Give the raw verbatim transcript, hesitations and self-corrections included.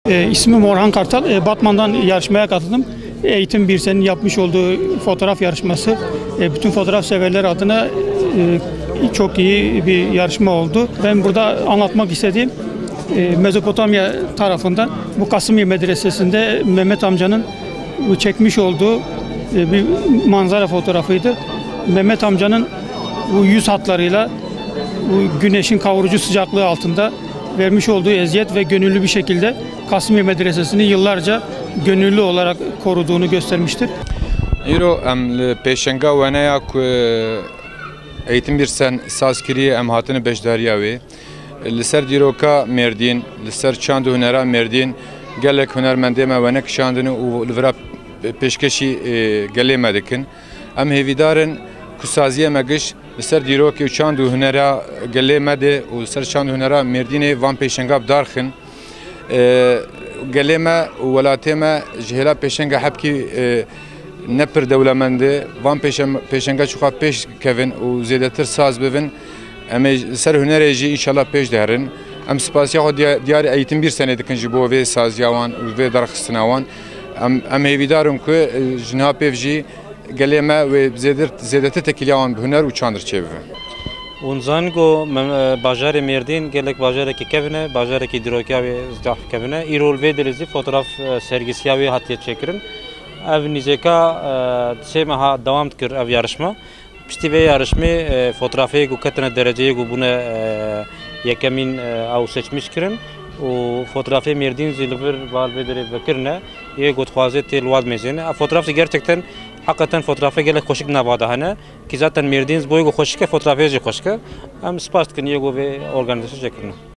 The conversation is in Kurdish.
E, ismim Orhan Kartal. E, Batman'dan yarışmaya katıldım. Eğitim Birsen'in yapmış olduğu fotoğraf yarışması, e, bütün fotoğraf severler adına, e, çok iyi bir yarışma oldu. Ben burada anlatmak istediğim, e, Mezopotamya tarafından bu Kasımiye Medresesi'nde Mehmet amcanın bu çekmiş olduğu, e, bir manzara fotoğrafıydı. Mehmet amcanın bu yüz hatlarıyla bu güneşin kavurucu sıcaklığı altında vermiş olduğu eziyet ve gönüllü bir şekilde Kasımiye Medresesi'ni yıllarca gönüllü olarak koruduğunu göstermiştir. Îro em li pêşenga weneya ku Eğitim Birsen saz kiriye, em hatine beşdariya wê. Li ser dîroka Mêrdîn, li ser çand û hunera Mêrdîn gelek hunermendê me wene kişandin û li vira pêşkêşî, e, gelê me dikin. Em hêvîdar in ku saziyê me giş li ser dîrokê û çand û hunera gelê me de û li ser çand û hunera Mêrdînê van pêşenga bi dar xin. E, gelê me û welatê me ji hêla pêşenga hebkî, e, ne pir dewlemend e. Van pêşem-, pêşenga çiqa pêş kevin û zêdetir saz bibin. Em ê li ser hunerê jî înşallah pêş diherin. Em spasiya xwe diya-, diyar Eğitim Birsenê dikin ji bo vê saziya wan û vê derxistina wan. Em, em hêvîdar in ku, e, ji niha pêv jî gelê me wê zêdir-, zêdetir têkiliya wan bi huner û çand re çêbibe. Hûn zanin ku mem-, e, bajarê Mêrdîn gelek bajarekî kevin e, bajarekî dîrokiya wê zehf kevin e. Îro li vê derê zî fotoğraf, e, sergisiya wê hatiye çêkirin. Ev nîzêka, e, sê meha dewam dikir ev yarışma. Piştî vê yarişmê, e, fotoğrafê ku ketine dereceyê ku bûne, e, yekemîn, e, ew seçmiş kirin û fotoğrafê Mêrdîn zî li vir bal vê derê vekirine. Yê ku dixwaze tê li wa dimêzêne. Ev fotoğraf zî gerçekten, heqeten fotoğrafê gelek xweşik nava de hene. Ki zaten Mêrdîn ji bo yê ku xweşik e, fotoğrafê jî xweşik e. Em spas dikin yê ku vê organîzasyonê çêkirine.